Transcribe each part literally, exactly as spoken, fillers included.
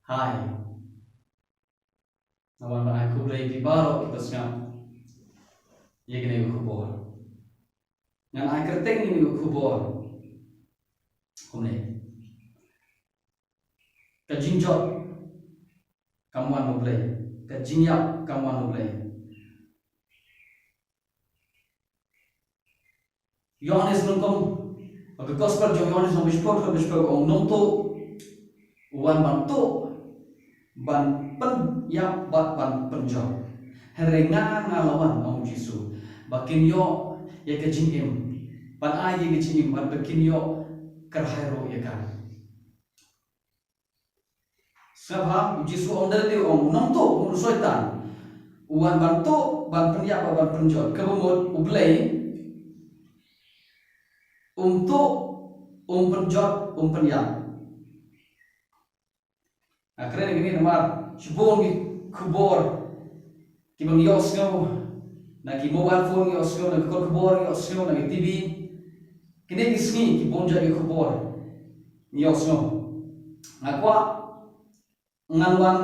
Hai. Nga wan ban ai khublei ïa phi baroh kiba sngap ïa kane ka khubor. Ngan ai kyrteng ïa kane ka khubor kumne: Ka jingjot kam wan na U Blei, ka jingïap kam wan na U Blei. Ïoannis nyngkong, ka gospel jong Ïoannis nyngkong, bishpor, bishpor, ong nongtuh u wan ban tuh, ban pynïap bad ban pynjot. Hynrei nga, nga la wan, ong Jisu, ba kin ïoh ïa ka jingim, ban ai ïa ka jingim, bad ba kin ïoh kyrhai ruh ïa ka. Sngap ha, u Jisu ong da lade, ong nongtuh, ong u Soitan, u wan ban tuh, ban pynïap, ban pynjot. Kaba mut U Blei um tuh, um pynjot, um pynïap. Nga kren ïa kine namar shibun ki khubor kiba ngi ïohsngew na ki mobile phone, ngi ïohsngew na ki kot khubor, ngi ïohsngew na ki T V. Kine ki sngi ki bun jait ki khubor ngi ïohsngew. Nga kwah ngan wan,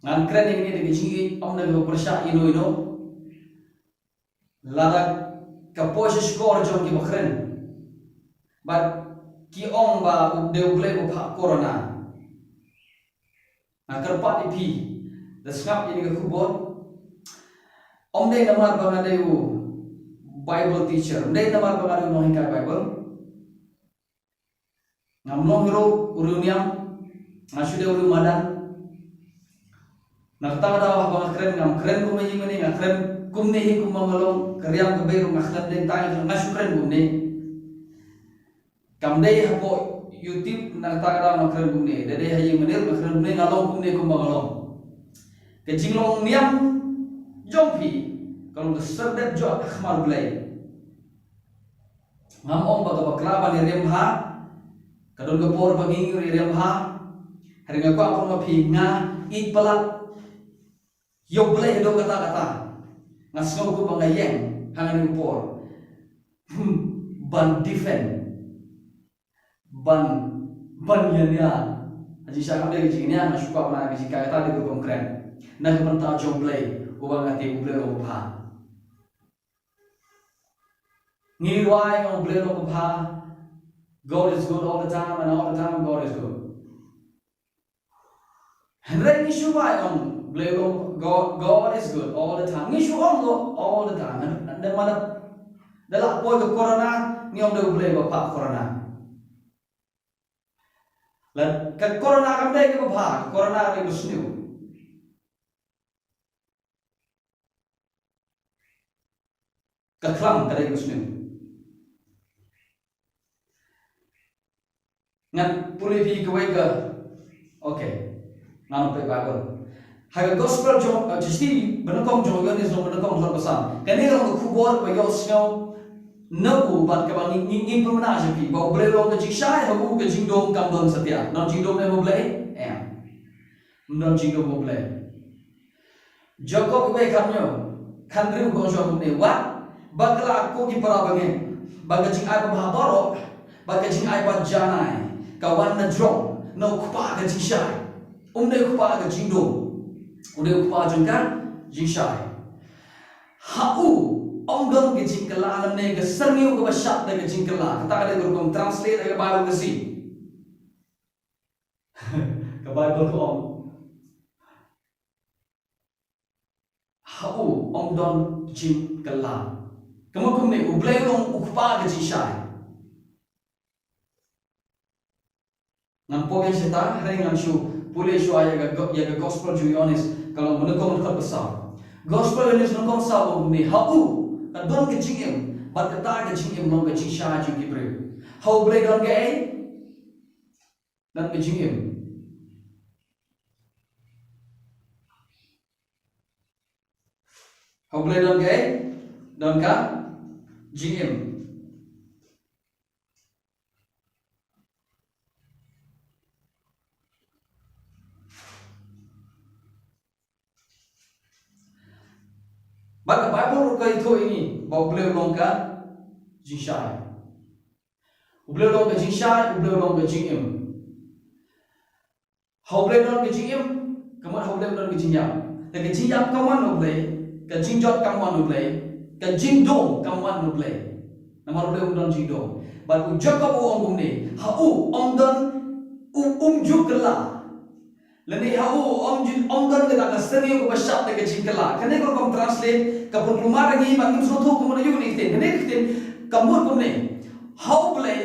ngan kren ïa kine da ka jingïeit, ym da kaba pyrshah ïano ïano. Lada ka poi sha shkor jong kiba kren, bad ki ong ba u dei U Blei uba phah corona. Nga kyrpad ïa phi, da sngap ïa kane ka khubor. Ym dei namar ba nga dei u Bible teacher, ym dei namar ba nga dei u nonghikai Bible. Ngam long hi ruh u riewniam, nga shu dei u riewmadan. Na kata ka daw haba nga kren, ngam kren kum ha ïing mane, nga kren kumne hi kumba nga long, ka riam ka bei ruh nga kren dei tang, nga shu kren kumne. Kam dei hapoh YouTube na kata ka daw nga kren kumne, da dei ha ïing mane ruh nga kren kumne, nga long kumne kumba nga long. Ka jinglong niam jong phi ka long ka syrdet jot ha khmat U Blei. Ngam ong ba ka bakla ban ïarim bha, ka don ka por ba ngi ïarim bha. Hynrei nga kwah ban ong ïa phi, nga ïeit palat ïa U Blei haduh katta katta. Nga sngew kumba nga ïeng ha kane ka por ban defend, ban, ban ïania. Ha jingshisha kam dei ka jingïania, nga shu kwah ban ai ka jingkren kata, dei ka rukom kren na ka bynta jong U Blei uba nga tip, U Blei uba bha. Ngi wai, ong, U Blei long uba bha. God is good all the time and all the time God is good. Hynrei ngi shu wai, ong, U Blei long, God, God is good all the time. Ngi shu ong, God, all the time. Hynrei da la poi ka corona, ngi ong dei U Blei uba phah corona. La ka corona kam dei kaba bha, ka corona ka dei ka sniew. Ka khlam ka dei ka sniew. Ngan pule phi kawei ka. Okay. Ngan pule Bible. Ha ka gospel jong, uh, Jisu, ba nyngkong jong Ïoannis, ba nyngkong jong ka Psalm. Kane ka long ka khubor ba ïohsngew na u bad kaba ngi, ngi, ngi pynbna sha phi. Ba U Blei long ka jingshai, ha u ka jingdum kam don satia. Don jingdum ne U Blei? Em. Don jingdum U Blei. Jakob wei khatñiew, khathynriew ka ong kumne, wat bakla ko ki para bangeit, ba ka jingai babha baroh, ba ka jingai ba janai, ka wan na jrong na u kpa ka jingshai. Um dei u kpa ka jingdum, u dei u kpa jong ka jingshai. Ha u ym don ka jingkylla lymne ka syrngiew kaba shad da ka jingkylla. Kata ka dei ka rukom translate ha ka Bible ka si. Ka Bible ka ong. Ha u ym don jingkylla. Ka mut kumne, U Blei u long u kpa ka jingshai. Ngan poi sha ta, hynrei ngan shu pule shuwa ïa ka go-, ïa ka gospel jong Ïoannis, ka long nyngkong dkhot ba saw. Gospel Ïoannis nyngkong saw, kumne, ha u ka don ka jingim, bad kata ka jingim long ka jingshai jong ki briew. Ha U Blei don kaei? Don ka jingim. Ha U Blei don kaei? Don ka jingim. Bad ka Bible ruh ka ïathuh ïa ngi ba U Blei u long ka jingshai. U Blei u long ka jingshai, U Blei u long ka jingim. Ha U Blei don ka jingim, ka mut ha U Blei don ka jingïap. Te ka jingïap kam wan na U Blei, ka jingjot kam wan na U Blei, ka jingdum kam wan na U Blei. Namar U Blei um don jingdum. Bad u Jakob u ong kumne, ha u ym don, u um ju kylla. Lane ha u ym ju, ym don kata ka syrngiew kaba shah da ka jingkylla. Kane ka rukom translate ka pynkulmar ïa ngi ba ngim sngewthuh kumno ïa kane ka ktien. Kane ka ktien ka mut kumne. Ha U Blei,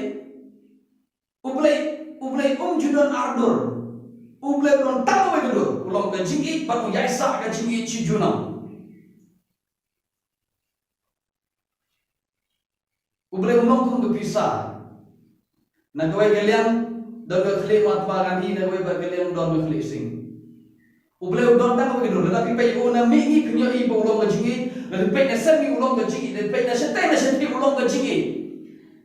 U Blei, U Blei um ju don ar dur. U Blei u don tang kawei ka dur. U long ka jingïeit bad u ïaisah ka jingïeit shi junom. U Blei um long kum ka pisa. Na kawei ka liang don ka khlieh Mahatma Gandhi, na kawei pat ka liang don ka khlieh Singh. U Blei u don tang kawei ka dur. Lada phi peit u na mihngi phin ïohi ba u long ka jingïeit, lada phi peit na seng u long ka jingïeit, lada phi peit na shatei na shatei u long ka jingïeit.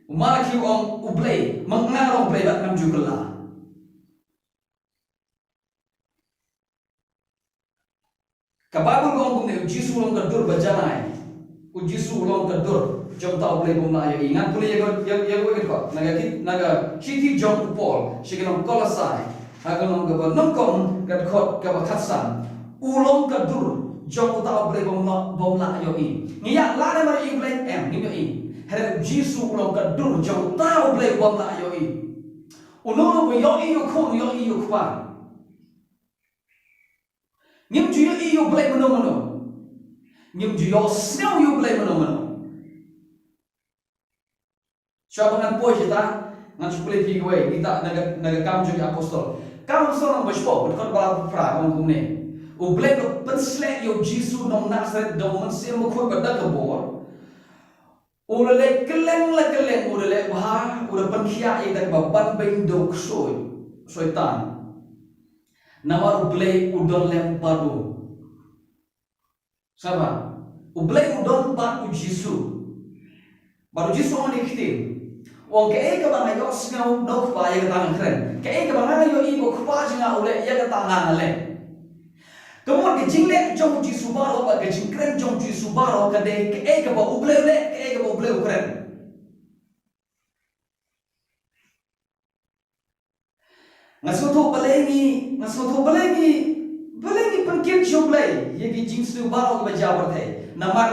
U Malaki u ong U Blei, ma nga ruh U Blei bad ngam ju kylla. Ka Baibl ka ong kumne, U Jisu u long ka dur ba janai. U Jisu u long ka dur jong uta U Blei bym lah ïohi. Ngan pule ïa ka, ïa, ïa ka, na ka kit, na ka shithi jong u Paul sha ki nong Kolosai, ha ka lynnong kaba nyngkong, ka dkhot kaba khatsan. U long ka dur jong uta U Blei bym lah, bym lah ïohi. Ngi ïa lah ne mar ïohi U Blei? Em, ngim ïohi. Hynrei U Jisu u long ka dur jong uta U Blei bym lah ïohi. Uno uno ba ïohi ïa u Khun, ïohi ïa u Kpa. Ngim ju ïohi ïa U Blei mano mano. Ngim ju ïohsngew ïa U Blei mano mano. Shuwa ba ngan poi shata, ngan shu pule ïa phi kawei, kita na ka, na ka Kam jong ki Apostol. Kam Apostol lynnong ba shiphew, dkhot ba phra, ong kumne. U Blei u la pynsleh ïa u Jisu nong Nasaret da u Mynsiem Bakhuid bad da ka bor. U la leh kylleng la kylleng, u la leh bha, u la pynkhiah ïa kata kaba ban beiñ da u ksuid, Soitan. Namar U Blei u don lem bad u. Sngap bha, U Blei u don bad u Jisu. Bad u Jisu u ong ïa kane ka ktien. U ong kaei kaba nga ïohsngew na u Kpa ïa kata nga kren. Kaei kaba nga ïohi ba u Kpa jong nga u leh ïa kata nga nga leh. Ka mut ka jingleh jong u Jisu baroh bad ka jingkren jong u Jisu baroh ka dei kaei kaba U Blei u leh, kaei kaba U Blei u kren. Nga sngewthuh balei ngi, nga sngewthuh balei ngi, balei ngi pynkit sha U Blei ïa ki jingsniew baroh kiba jia ha pyrthei. Namar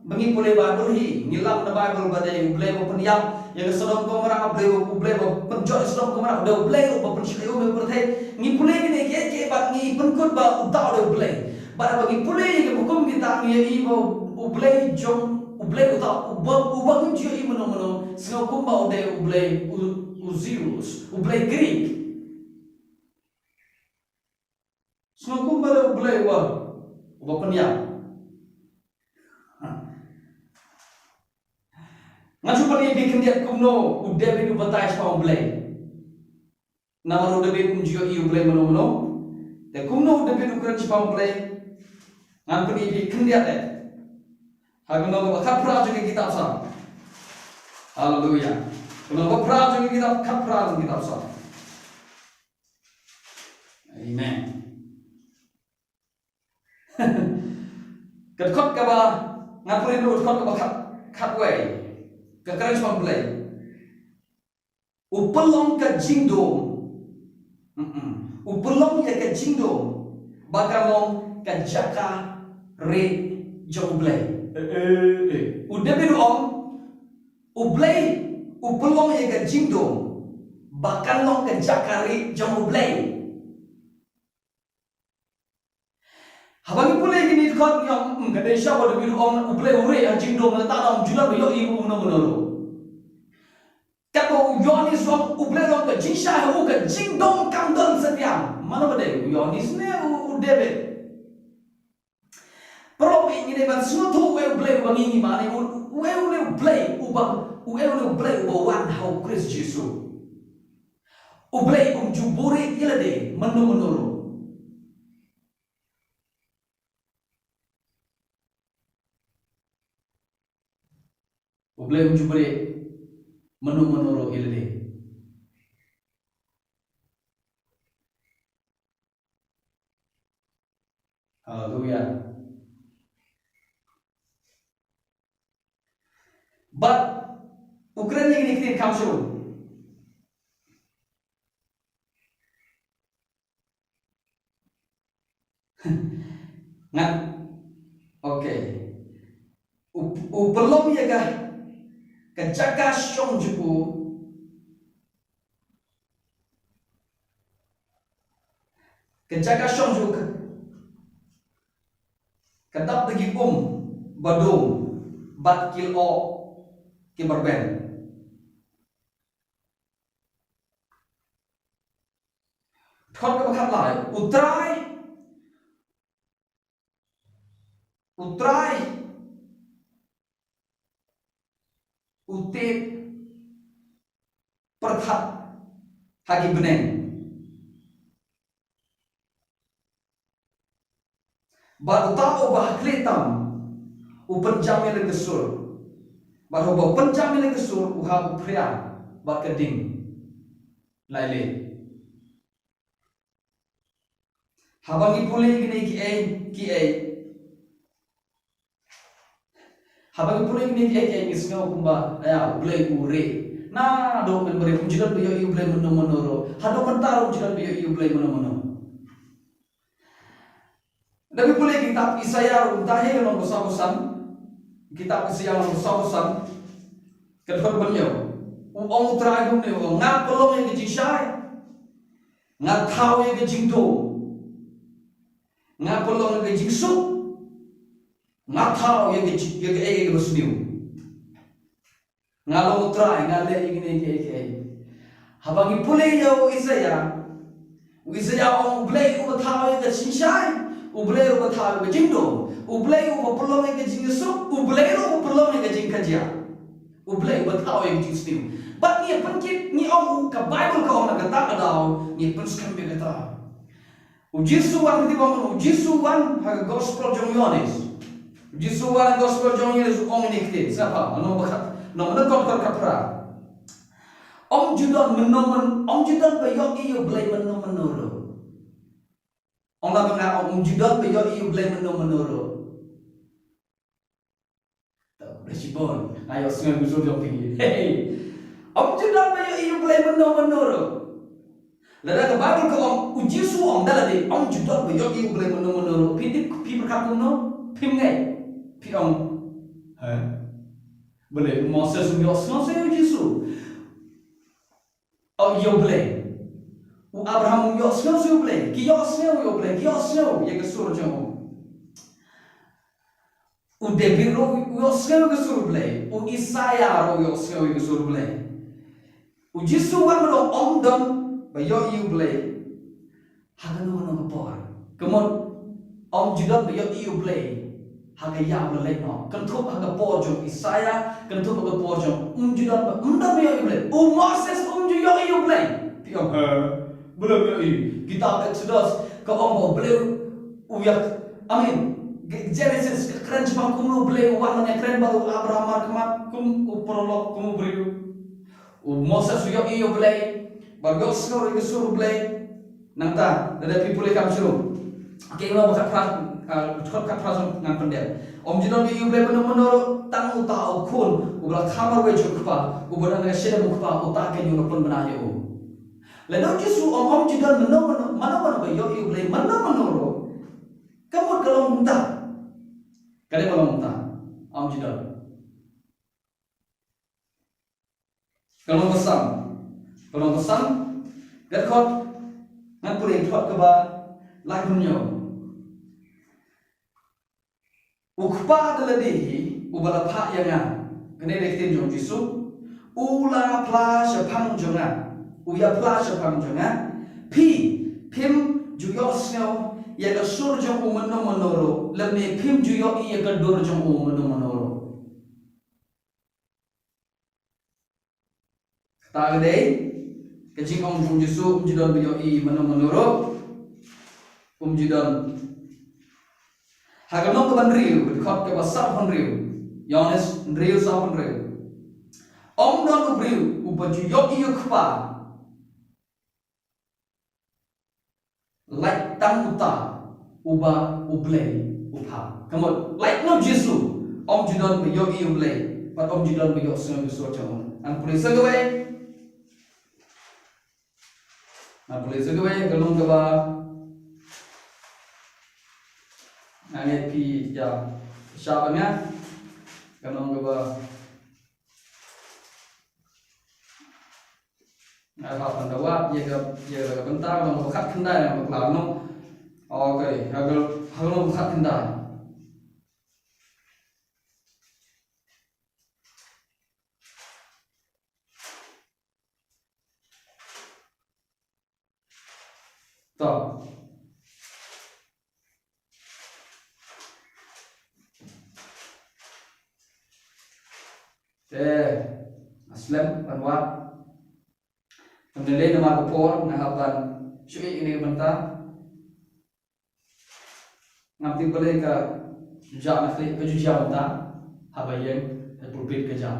ba ngi pule Baibl hi, ngi lap na Baibl ba dei U Blei uba pynïap ïa ka Sodom Gomorrah, U Blei, U Blei uba pynjot ïa Sodom Gomorrah, U Blei uba pynshah ïa u pyrthei. Ngi pule kine kiei kiei bad ngi pynkut ba uta u dei U Blei. Bad haba ngi pule ïa ki hukum kita ngi ïohi ba U Blei jong, U Blei uta uba, uba ngim ju ïohi mano mano, sngewbha kumba u dei U Blei u, u Zeus, U Blei Greek. Sngewbha kumba dei U Blei uba, uba pynïap. Ngan shu pyni ïa phi khyndiat kumno u David u batai shaphang U Blei. Namar u David um ju ïohi U Blei mano mano. Te kumno u David u kren shaphang U Blei? Ngan pyni ïa phi khyndiat eh. Ha ka lynnong kaba khatphra jong ka kitab Salm. Haleluya. Ka lynnong kaba phra jong ka kitab, khatphra jong ka kitab Salm. Amen. Ka dkhot kaba, ngan pule ïa ka dkhot kaba khat, khatwei. Ka kren shaphang U Blei. U pynlong ka jingdum. Mm-mm. U pynlong ïa ka jingdum ba kan long ka jaka rieh jong U Blei. Eh, eh, eh. U David u ong, U Blei u pynlong ïa ka jingdum ba kan long ka jaka rieh jong U Blei. Haba ngi pule kine ki dkhot ngi ong, mm, ka dei shisha ba U David u ong U Blei u rieh ha jingdum, nangta um ju lah ban ïohi kumno kumno ruh. Katba u Ïoannis u ong U Blei u long ka jingshai, ha u ka jingdum kam don satia. Mano ba dei, u Ïoannis ne u, u David? Paralok, ngi dei ban sngewthuh uei U Blei uba ngi ngim mane, u, uei U Blei uba, uei U Blei uba wan ha U Khrist Jisu. U Blei um ju buhrieh ïa lade mano mano ruh. U Blei um ju buhrieh mano mano ruh ïa lade. Haleluya. Bad u kren ïa kine ki ktien kham shuh. Ngat. Okay. U, u pynlong ïa ka, ka jaka shong jong u. Ka jaka shong jong u ka, ka dap da ki um ba dum bad ki lyoh ki ba rben. Dkhot kaba khatlai, U Trai, U Trai u tip pyrthat ha ki bneng. Bad uta uba ha khlieh tam u pynjam ïa la ka sur. Bad uba pynjam ïa la ka sur u hap u phria bad ka ding. Lai leh. Haba ngi pule kine kiei kiei. Haba ngi pule kine kiei kiei ngi sngew kumba, ïa, U Blei u rieh. Naduh mynba rieh, um ju don ba ïohi ïa U Blei mynno mynno ruh. Haduh mynta ruh um ju don ba ïohi ïa U Blei mynno mynno. Lada phi pule kitab Isaiah ruh mynta, ha ka lynnong ba sawphew san. Kitab Isaiah lynnong ba sawphew san. Ka dkhot ba hynñiew. U ong U Trai kumne, u ong, nga pynlong ïa ka jingshai. Nga thaw ïa ka jingdum. Nga pynlong ïa ka jingsuk. Nga thaw ïa ka jing, ïa kaei kaei kaba sniew. Nga long U Trai, nga leh ïa kine kiei kiei. Haba ngi pule ïa u Isaiah, u Isaiah u ong U Blei uba thaw ïa ka jingshai, U Blei uba thaw ïa ka jingdum, U Blei uba pynlong ïa ka jingsuk, U Blei ruh uba pynlong ïa ka jingkajia. U Blei uba thaw ïa ka jingsniew. Bad ngi pynkit, ngi ong, ka Baibl ka ong na kata ka daw, ngi pynskhem ïa kata. U Jisu wan, kti bang, u Jisu wan ha ka gospel jong u Ïohannes. U Jisu wan ha ka gospel jong u Ïohannes u ong ine i ktien, sngap, ha, lynnong ba khat, lynnong ba khat, khat, khat phra. Ym ju don mynno myn, ym ju don ba ïohi ïa u Blei mynno mynno ruh. Ong la ba nga ong, ym ju don ba ïohi ïa u Blei mynno mynno ruh. Blei shibun, nga ïohsngew ïa ka sur jong phi. Hey. Ym ju don ba ïohi ïa u Blei mynno mynno ruh. Lada ka Baibl ka ong, u Jisu u ong da lade, ym ju don ba ïohi ïa u Blei mynno mynno ruh. Phi tip, phi pyrkhat kumno? Phim ngeit. Phi ong, ha? Balei u Moses um ïohsngew shuh ïa u Jisu? Oh, ïa u Blei. U Abraham u ïohsngew shuh ïa u Blei. Ki ïohsngew ïa u Blei. Ki ïohsngew ïa ka sur jong u. U David ruh u ïohsngew ïa ka sur u Blei. U Isaiah ruh u ïohsngew ïa ka sur u Blei. U Jisu wan, mynno ym don ba ïohi ïa u Blei. Ha kano kano ka por. Ka mut, ym ju don ba ïohi ïa u Blei ha ka ïa ba la leit noh. Kynthup ha ka por jong Isaiah, kynthup ha ka por jong, ym ju don ba, ym don ba ïohi ïa u Blei. U Moses um ju ïohi ïa u Blei. Phi ong, ha, balei ym ïohi? Kitab Exodus ka ong ba u Blei u ïa, I mean, Ge-, Genesis ka kren shaphang kumno u Blei u wan ban ïakren bad u Abraham markhmat kum u paralok, kum u briew. U Moses u ïohi ïa u Blei, bad u ïohsngew ïa ka sur u Blei. Nangta, lada phi pule kam shuh. Ka lynnong ba khat phra, ah, dkhot khat phra shuh ngan pyndep. Ym ju don ba ïohi ïa u Blei mynno mynno ruh, tang uta u Khun uba la kha marwei jong u Kpa, uba don ha ka shynrang u Kpa, uta kein u la pynbna ïa u. Lada u Jisu u ong ym ju don mynno mynno, mano mano ba ïohi ïa u Blei mynno mynno ruh. Ka mut ka long kumta. Ka dei ba long kumta. Ym ju don. Ka lynnong ba san. Ka lynnong ba san. Ka dkhot, ngan pule dkhot kaba laiphew hynñiew. U Kpa da lade hi uba la phah ïa nga. Kane dei ka ktien jong u Jisu. U la phla shaphang jong nga. U ïa phla shaphang jong nga. Phi, phim ju ïohsngew ïa ka sur jong u mynno mynno ruh. Lymne phim ju ïohi ïa ka dur jong u mynno mynno ruh. Kata ka dei ka jingong jong u Jisu, um ju don ba ïohi mynno mynno ruh. Um ju don. Ha ka lynnong kaba hynriew, dkhot kaba sawphew hynriew. Ïohannes hynriew sawphew hynriew. Ym don u briew uba ju ïohi ïa u Kpa. Lait tang uta uba u Blei u phah. Ka mut, lait na u Jisu, ym ju don ba ïohi ïa u Blei, bad ym ju don ba ïohsngew ïa ka sur jong u. Ngan pule sa kawei. Ngan pule sa kawei, ka lynnong kaba Nga ngeit phi ïa shah ban nga. Ka nong kaba nga hap ban da wad ïa ka, ïa ka bynta ka nong kaba khatkhyndai, nong bakla nong. Okay, ha ka, ha ka nong kaba khatkhyndai. To. Te, nga slem ban wad. Te lei namar ka por nga hap ban shu ïa kane ka bynta. Ngam tip balei ka jujia na khlieh, ka jujia mynta haba ïeng ha pulpit ka jia.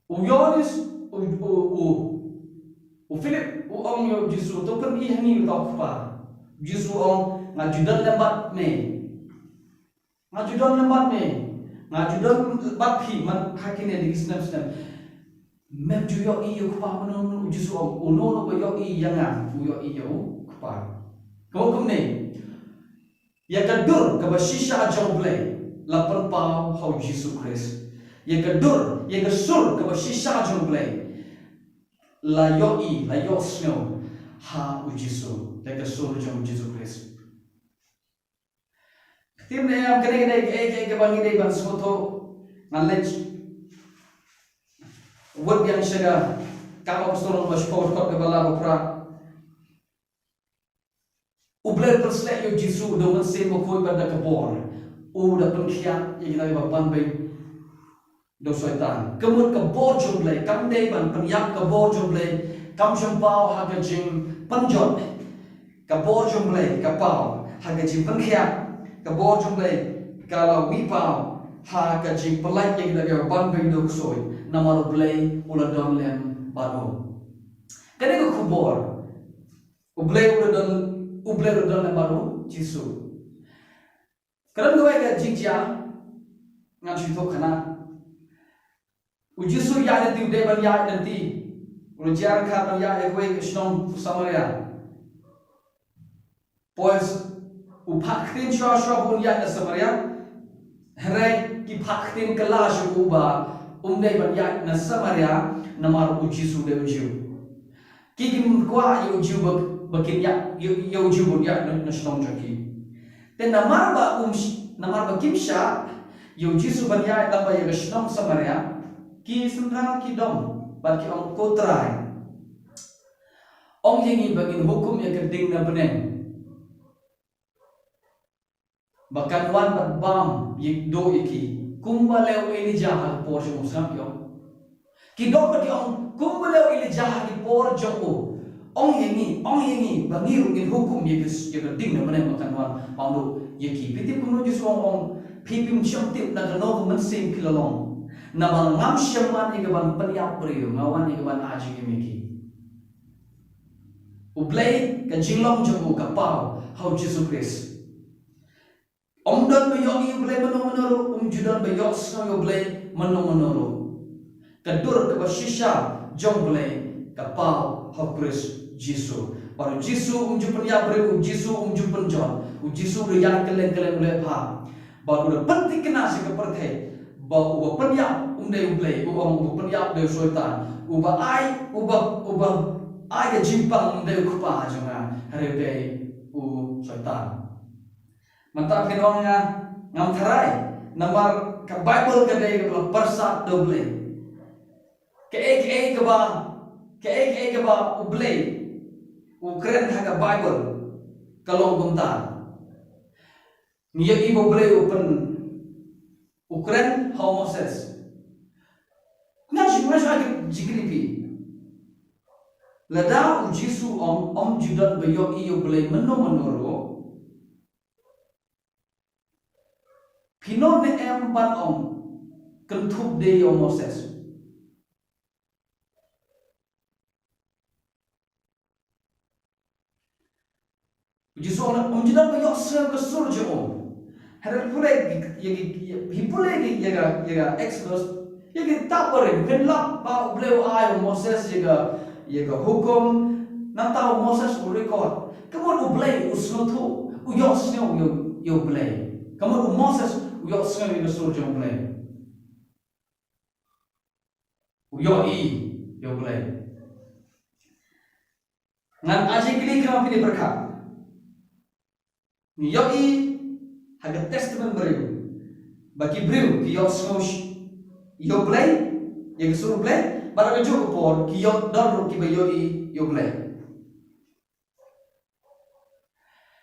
U Ïoannis, u, u, u, u Philip u ong ïa u Jisu, "To pyni hangne uta u Kpa." U Jisu u ong, "Nga ju don lem bad me. Nga ju don lem bad me. Nga ju don bad phi man ha kine ki snem snem. Mem ju ïohi ïa u Kpa." Mano mano, u Jisu u ong, "Uno uno ba ïohi ïa nga, u ïohi ïa u Kpa." Ka mut kumne, ïa ka dur kaba shisha jong U Blei la pynpaw ha u Jisu Khrist. Ïa ka dur, ïa ka sur kaba shisha jong U Blei la ïohi, la ïohsngew ha u Jisu, da ka sur jong u Jisu Khrist. Ktien ne em, kane, kane, eh, eh, kaba ngi dei ban sngewthuh. Ngan leit wad biang sha ka Kam Apostol ba shiphew, dkhot kaba la, ba phra. U Blei u pynsleh ïa u Jisu da u Mynsiem Bakhuid bad da ka bor. U da pynkhiah ïa kita kiba banbeiñ da u Soitan. Ka mut ka bor jong U Blei kam dei ban pynïap, ka bor jong U Blei kam shym paw ha ka jingpynjot. Ka bor jong U Blei ka paw ha ka jingpynkhiah. Ka bor jong U Blei ka la mih paw ha ka jingpyllait ïa kita kiba banbeiñ da u ksuid. Namar U Blei u la don lem bad u. Kane ka khubor. U Blei u la don, U Blei u la don lem bad u Jisu. Ka don kawei ka jingjia, ngan shu ïathuh kane. U Jisu u ïaid lynti, u dei ban ïaid lynti. U la jia ryngkat ban ïaid ïa kawei ka shnong Samaria. Poi u phah ktien shuwa shuwa ba un ïaid na Samaria. Hynrei ki phah ktien kylla sha u ba um dei ban ïaid na Samaria, namar u Jisu u dei u Jiw. Ki kim kwah ïa u Jiw ba, ba kin ïa, ïa, ïa u Jiw ban ïaid na, na shnong jong ki. Te namar ba um sh-, namar ba kim shah ïa u Jisu ban ïaid lyngba ïa ka shnong Samaria, ki synran ki dom bad ki ong, "Ko Trai, ong ïa ngi ba ngin hukum ïa ka ding na bneng ba kan wan bad bam ïa, duh ïa ki, kumba leh u Elijah ha ka por jong u." Sngap ki ong. Ki dom bad ki ong, "Kumba leh u Elijah ha ki por jong u. Ong ïa ngi, ong ïa ngi ba ngi ruh ngin hukum ïa ka, ïa ka ding na bneng ba kan wan bam duh ïa ki." Phi tip kumno u Jisu u ong, ong, "Phi phim shym tip na kano ka mynsiem phi la long. Namar ngam shym wan ïa ka ban pynïap briew, nga wan ïa ka ban ai jingim ïa ki." U Blei ka jinglong jong u ka paw ha u Jisu Khrist. Um don ba ïohi ïa u Blei mano mano ruh, um ju don ba ïohsngew ïa u Blei mano mano ruh. Ka dur kaba shisha jong u Blei ka paw ha u Khrist Jisu. Bad u Jisu um ju pynïap briew, u Jisu um ju pynjot, u Jisu u la ïaid kylleng kylleng, u la ïaid bha. Bad u la pynthikna sha ka pyrthei ba uba pynïap um dei u Blei, u ong uba pynïap dei u Soitan, uba ai, uba, uba ai ka jingpang um dei u kpa jong nga, hynrei u dei u Soitan. Mynta phin ong nga, ngam tharai, namar ka Baibl ka dei kaba la pyrsad da u Blei. Kaei kaei kaba, kaei kaei kaba u Blei u kren ha ka Baibl ka long kumta. Ngi ïohi ba u Blei u pyn, u kren ha u Moses. Nga shu, nga shu ai ka jingkylli phi. Lada u Jisu u ong, ym ju don ba ïohi ïa u Blei mynno mynno ruh, phi noh ne em ban ong, kynthup de ïa u Moses? U Jisu u ong, ym ju don ba ïohsngew ka sur jong u. Hynrei pule ïa ki, ïa ki, ïa, pule ïa ki, ïa ka, ïa ka Exodus, ïa ki Kitab Barim, phin lap ba u Blei u ai u Moses ïa ka, ïa ka hukum, nangta u Moses u record. Ka mut u Blei u sngewthuh, u ïohsngew ïa u, ïa u Blei. Ka mut u Moses u ïohsngew ïa ka sur jong U Blei. U ïohi ïa U Blei. Ngan ai jingkylli khnang phi pyrkhat. Ngi ïohi ha ka Testament Barim ba ki briew ki ïohsngew sh- ïa U Blei, ïa ka sur U Blei, bad ha kajuh ka por ki ïoh don ruh kiba ïohi ïa U Blei.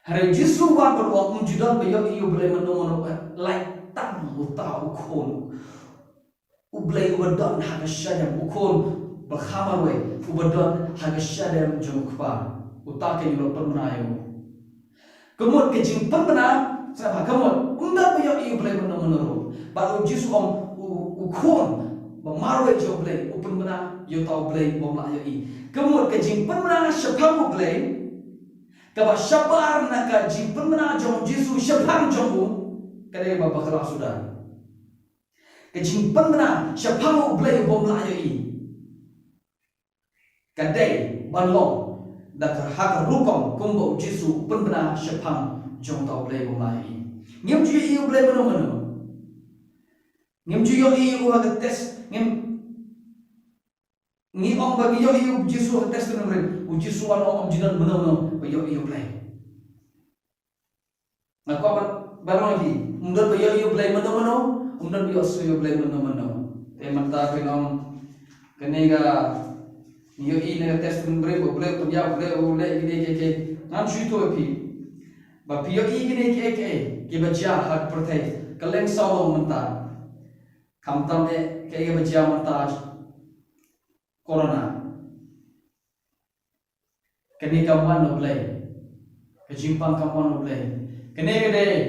Hynrei U Jisu u wan ban ong, um ju don ba ïohi ïa U Blei mano mano, lait tang uta u Khun U Blei uba don ha ka shadem, u Khun ba kha marwei uba don ha ka shadem jong U Kpa. Uta kein u la pynbna ïa u. Ka mut ka jingpynbna, sngap bha, ka mut um don ba ïohi ïa U Blei mano mano ruh. Bad U Jisu u ong, u, u Khun ba marwei jong U Blei u pynbna ïa uta U Blei bym lah ïohi. Ka mut ka jingpynbna shaphang U Blei kaba shabar na ka jingpynbna jong U Jisu shaphang jong u, ka dei kaba bakla suda. Ka jingpynbna shaphang U Blei bym lah ïohi ka dei ban long da ka, ha ka rukom kumba U Jisu u pynbna shaphang jong uta U Blei bym lah ïohi. Ngim ju ïohi ïa U Blei mano mano. Ngim ju ïohi ïa u ha ka test, ngim Ngi ong ba ngi ïohi ïa U Jisu ha ka Testament Barim. U Jisu u wan u ong um ju don mano mano ba ïohi ïa U Blei. Nga kwah ban, ban ong ïa phi. Um don ba ïohi ïa U Blei mano mano. Um don ba ïohsngew ïa U Blei mano mano. Te mynta phin ong kane ka, ngi ïohi na ka Testament Barim ba U Blei u pynïap, U Blei u leh kine kiei kiei. Ngan shu ïathuh ïa phi ba phi ïohi kine kiei kiei kiba jia ha ka pyrthei, ka lyngsaw long mynta. Khamtam eh kaei kaba jia mynta, corona. Kane kam wan na U Blei. Ka jingpang kam wan na U Blei. Kane ka dei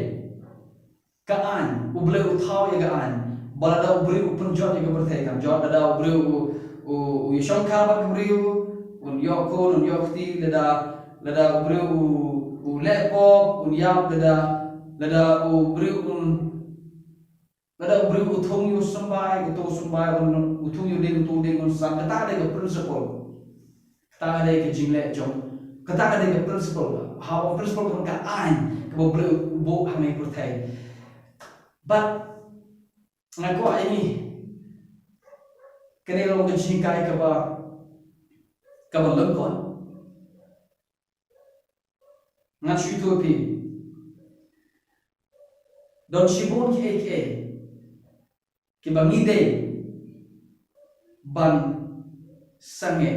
ka aiñ, U Blei u thaw ïa ka aiñ. Ba lada u briew u pynjot ïa ka pyrthei, kam jot, lada u briew u, u, u ïashongkha bad ka briew, un ïoh khun, un ïoh kti, lada, lada u briew u, u leh pop, un ïap, lada, lada u briew un Lada u briew u thung ïa u symbai, uto u symbai un, u thung ïa u dieng, uto u dieng un san. Kata ka dei ka principle. Kata ka dei ka jingleh jong. Kata ka dei ka principle. Ha, ka principle ka dei ka aiñ kaba U Blei u buh hangne ha pyrthei. Bad nga kwah ïa ngi, kane ka long ka jinghikai kaba, kaba lyngkot. Ngan shu ïathuh ïa phi. Don shibun kiei kiei kiba ngi dei ban sangeh,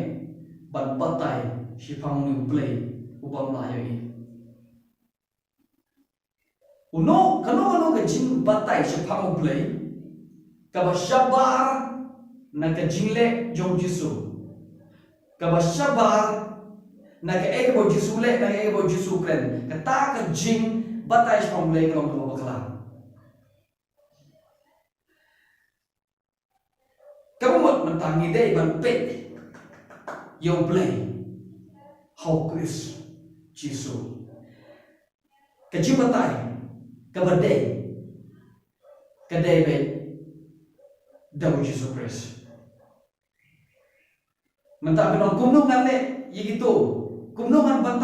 ban batai shaphang une U Blei u bym lah ïohi. Uno, kano kano ka jingbatai shaphang U Blei kaba shabar na ka jingleh jong U Jisu, kaba shabar na kaei kaba U Jisu u leh, na kaei kaba U Jisu u kren. Kata ka jingbatai shaphang U Blei ka long kaba bakla. Kaba mut mynta ngi dei ban peit ïa U Blei ha U Khrist Jisu. Ka jingbatai kaba dei, ka dei beit da U Jisu Khrist. Mynta phi ong kumno ngan leh ïa kito, kumno ngan ban